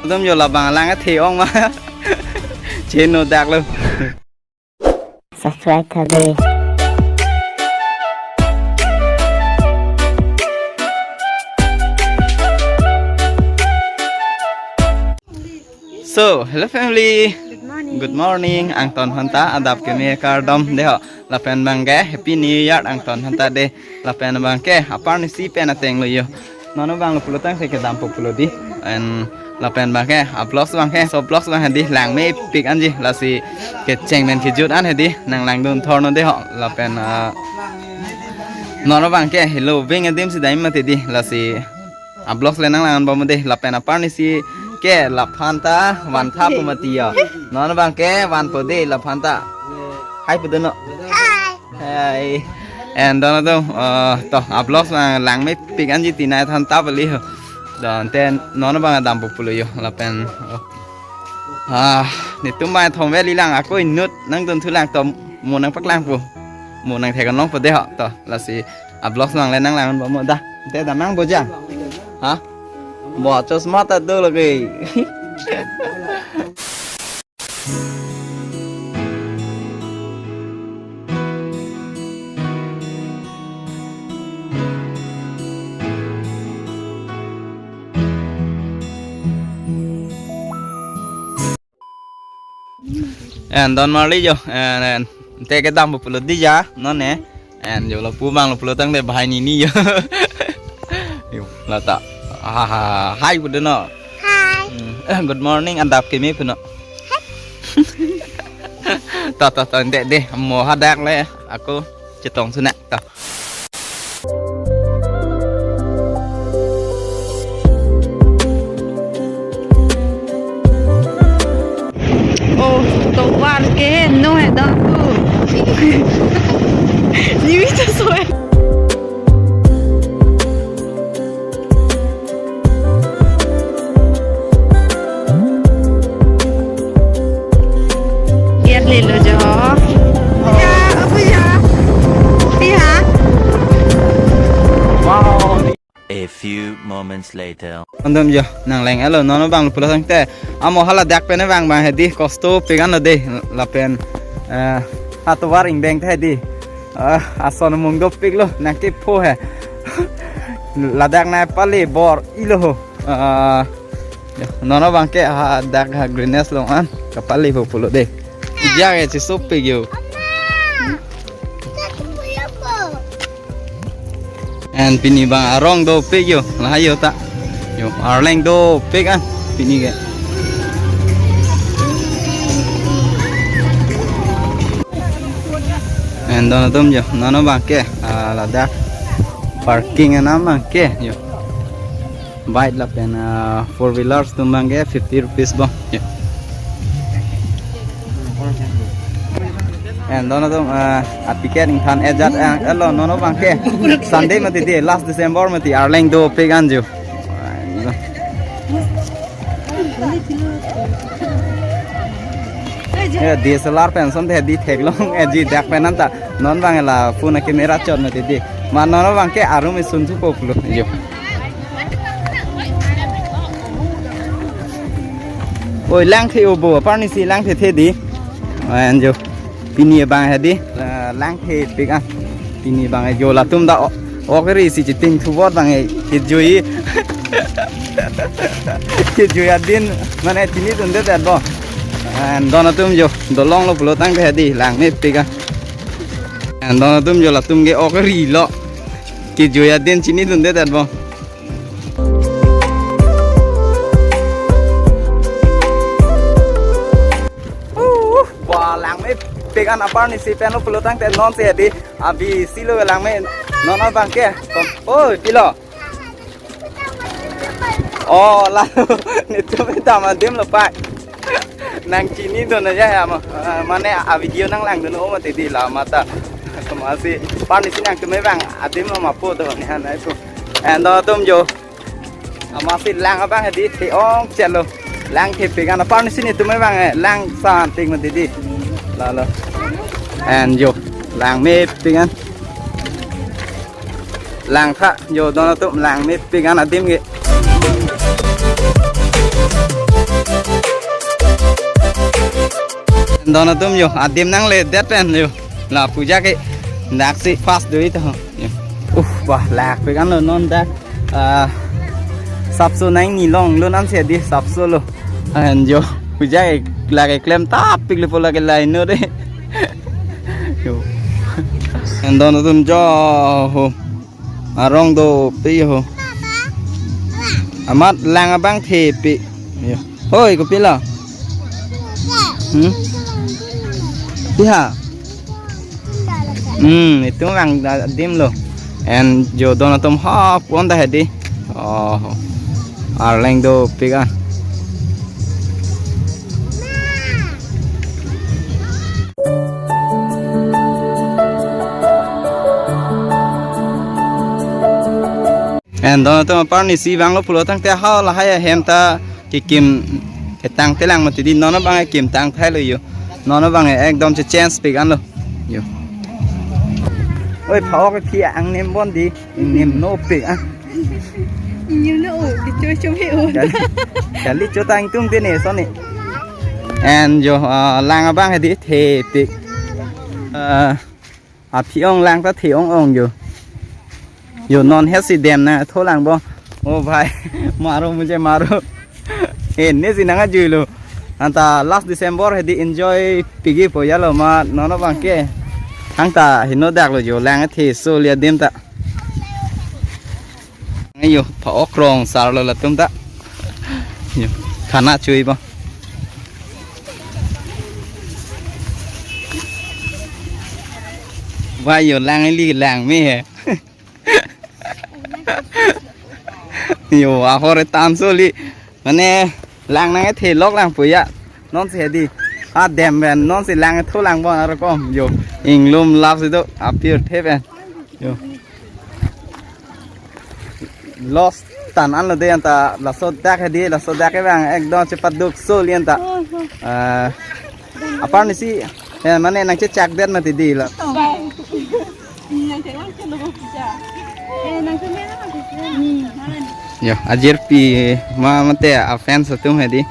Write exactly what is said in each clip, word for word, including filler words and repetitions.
Dom jo labang lang athe ong ma. Cheno dak lo. Subscribe tha de. So, hello family. Good morning. Good morning. Angton aphanta adap keme kardom de ho. Lapen abangke Happy New Year angton aphanta de. Lapen abangke apar nisi pen ateng lo jo. Non abang lo pulo tangte kedampo pulo di. And lapen abangke a-vlogs abangke, so vlogs abang hedi langmepik anji, lasi kecheng pen kejut an hedi nanglangdun thornon de ho. Lapen, ah, non abangke helo beng adim si dai mati di, lasi a-vlogs le nanglang bom de. Lapen apar nisi ke laphanta vantha pu mati jo. Non abangke vanpo de laphanta. Hai pu deno. Hai. Hai. And don atum, eh, to, a-vlogs abang langmepik anji tinai than ta beli ho. Don te non abang dampo pulo jo lapen, oh. Ah, netum abang thom veli lang, ako inut nangdun thu lang to, mo nangpaklang po. Mo nangthek nong po de ho to. Lasi a-vlogs abang le nanglang bom da. Te damnang bo jang. Ha? Bo chosma ta do lagi. And don marli jo, and, and te kedampo pulo di ja, non ne. And jo lapu abang lo pulo tangte bahai nini jo. Jo, lata. Ah, hai pu deno. Hai. Hmm, eh, good morning, adap keme pu no. Ta, ta, ta, de, de, mo hadak le, ako chetong sunak, ta. Oh, tovar ke no he don tu. Ni bisa soe. Gate le lo jo. Ya, apa ya? Iya. Wow. A few moments later. Kondom jo, nanglang alo, non abang pulo tangte. Amo hala dak pen abang abang hedi, kosto pik an lo de, lapen, eh, atovar ingdeng te hedi. Eh, ason mung dopik lo, nangkepho he. Ladak nangpale bor-ilo ho. Eh, jo, non abangke hadak ha greenness along an kapale ho pulo de. Ijak e chisopik jo. And pini abang arong dopik jo, lahai jo ta. Jo, arleng dopik an pini ke. And don atum jo, non abangke, ah, ladak parking anam abangke jo. Bike lapen, ah, four wheelers atum abangke fifty rupees bom. Jo. And don atum, ah, a-ticket ingthan ejat, ah, elo non abangke. Sunday mati de, last December mati, arleng dopik an jo. Ya, D S L R pen son te di theklong, eh, ji dak pen anta. Non abang la phone a-camera chot mati de. Ma non abangke arum isun thu po pulo. Jo. Oi, langthe obo, apar nisi langthe the di. And jo. Pini abang hedi, eh, langthepik an. Pini abang jo latum ta o-, ok ri si chiting thu bot abang kejui. Kejui adin, mane chinidunde det bom. And don atum jo, dolong lo pulo tangte hedi, langmepik an. And don atum jo latum ke ok ri lo. Kejui adin chinidunde det bom. Wah, langmepik an apar nisi pen lo pulo tangte non si hedi. Abi si lo langme non abangke. Oh, pilo. Oh, la. Netum dam adim lo pai. Nangchinidun aja ya mo. Eh, mane a-video nanglangdun o mati di la mata. Kemasi apar nisi nangtum abang adim lo ma po do ne han ai po. And don atum jo. Amatsi lang abang hedi the-ong chelo. Langthepik an apar nisi netum abang, eh, lang san ting mati di. Lalo. And jo, langmepik an. Langtha, jo don atum langmepik an adim ke. Don atum yo, adim nangledet pen yo. La puja ke daksi fast do ito. Yo. Uh, bah, lakpik anlo non dak. Ah, sapso nangni longlo non si di sapso lo. And yo, puja ke lake klemtapik lepo lake laino de. Yo. And don atum jo ho. Arong dopik ho. Amat lang abang thepik. Yo. Hoi, kopilo? Hmm? Piha? Hmm, itum lang da-, adim lo. And yo don atum hop on da hedi. Oh. Arleng dopik ah. And don atum apar ni si vanglo pulo tangte ha lahai ahem ta kekim ketang telang mati di non abang kekim tang thai lo yo. Non abang ekdom che chance pik anlo. Yo. Oi, phao ke phi ang nem bon di. Ingnim nopik ah. Ingnim no o, di choi choi o. Kali, kali chotang tung te ne soni. And yo, ah, lang abang hedi thepik. Ah, aphi ong lang ta the ong ong yo. Yo non hesi dem na tho lang bo. O bhai, maro mujhe maro. Eh, ne si nang ajuilo. Anta last December hedi enjoy pigi po yalo ma non abang ke. Hang ta hino dak lo yo lang the so lia dem ta. Yo, pha okrong sar lo latum ta. Yo, khana chui ba. Wah, yo lang li lang me he. Yo, ahor tan so li. Mane lang nang the lok lang puya. Non si hedi. Adem ben non si lang tho lang bon arokom. Yo, inglum lap si do. Apir the ben. Yo. Lost tan anlo de anta laso dak hedi, laso dak ke bang ekdom chepaduk so li anta. Ah, apar ni si, eh, mane nang chechak det mati di la. Yo, ajir pi ma mate a fans atum hedi.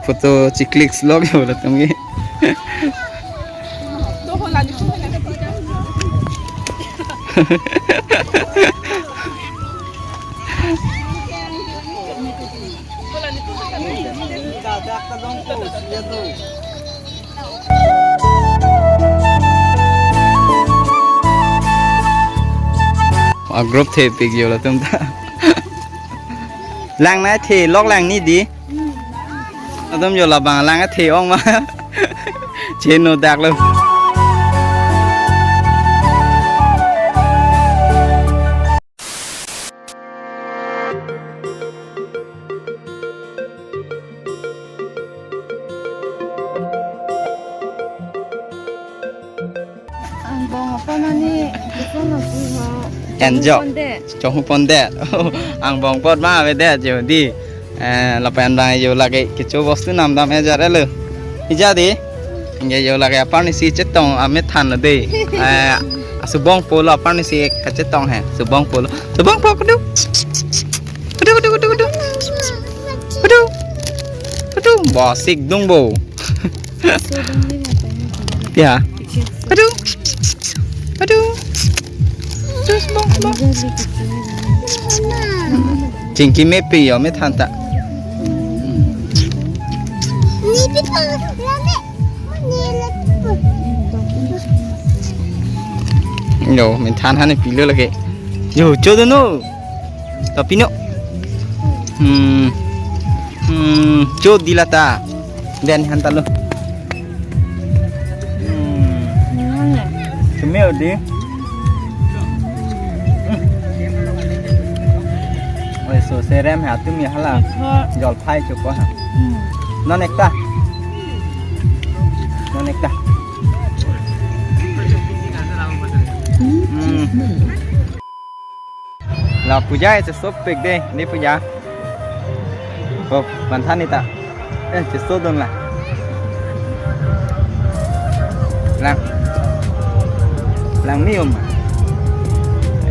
Photo chiklik slok yo latum ke. A group thepik yo latum ta. Lang na the lok lang ni di. Latum yo labang lang the ong ma. Cheno dak lo. Angbong apot mane, kison api ho. Enjo. Ponde. Chong ponde. Angbong apot ma avedet yo di. Eh, lapen bang yo lake kecho bostu namdam ejar elo. Ija di. Inge yo lake apar ni si chetong amethan lo de. Eh, asubong pulo apar ni si kachetong he. Subong pulo. Subong po kudu. Kudu, kudu, kudu, kudu. Kudu. Kudu. Bo sik dung bo. Ya. Aduh. Aduh. Terus bong bong. Chingki mepi yo, methan ta. Yo, methan han pilo lake. Yo, chodo no. Tapi no. Hmm. Hmm, cho di lata. Den han ta lo. Hmm. Kemeo di. Oi, so serem ha tumi hala. Jolphai chopo ha. Non ekta. Non ekta. Hmm. La puja ese sop pek de, ni puja. Oh, manthan ni ta. Eh, cheso don la. Lang. Langmi um.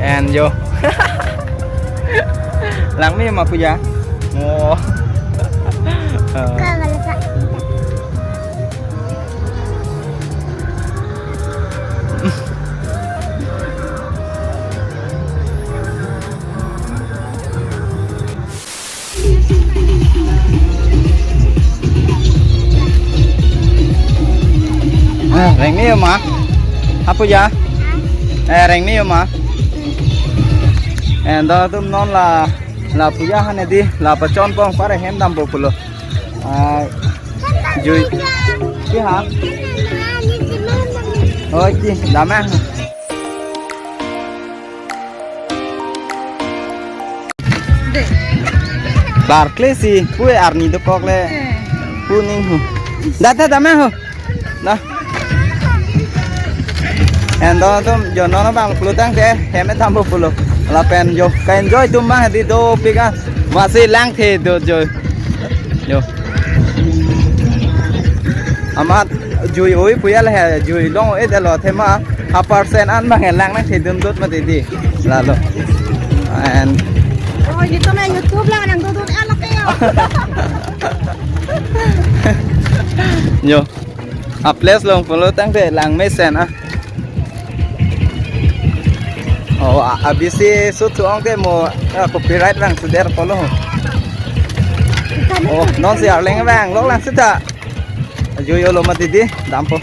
And yo. Langmi um puja. Oh. Eh. Ka wala sa. Eh, rengni ma? Apuja? Eh, rengni ma? Eh, do atum non la, la puja hane di, la pachon pong pare hem dampo pulo. Ah, jui. Ki ha? Oh, ki, dam eh. Barclays si, pu arni dokok le. Pu ning hu. Da, da, dam eh ho. Na. En do atum jo non abang pulo tangte, hem dampo pulo. Lapen jo ka-enjoy atum abang di dopik a. Masi langthe do jo. Jo. Amat jui oi puya le he, jui long oi delo thema. Ha percent an abang lang nangthedun dot mati di. Lalo. And Oh, YouTube na YouTube lang nangdodun eh lake ya. Jo. A place long pulo tangte lang mesen ah. Oh, a, a B C shoot thu-ong te mo, ah, copyright vang suder pulo. Oh, non si arleng vang lok lang sita. Jui olo mati di, dampo.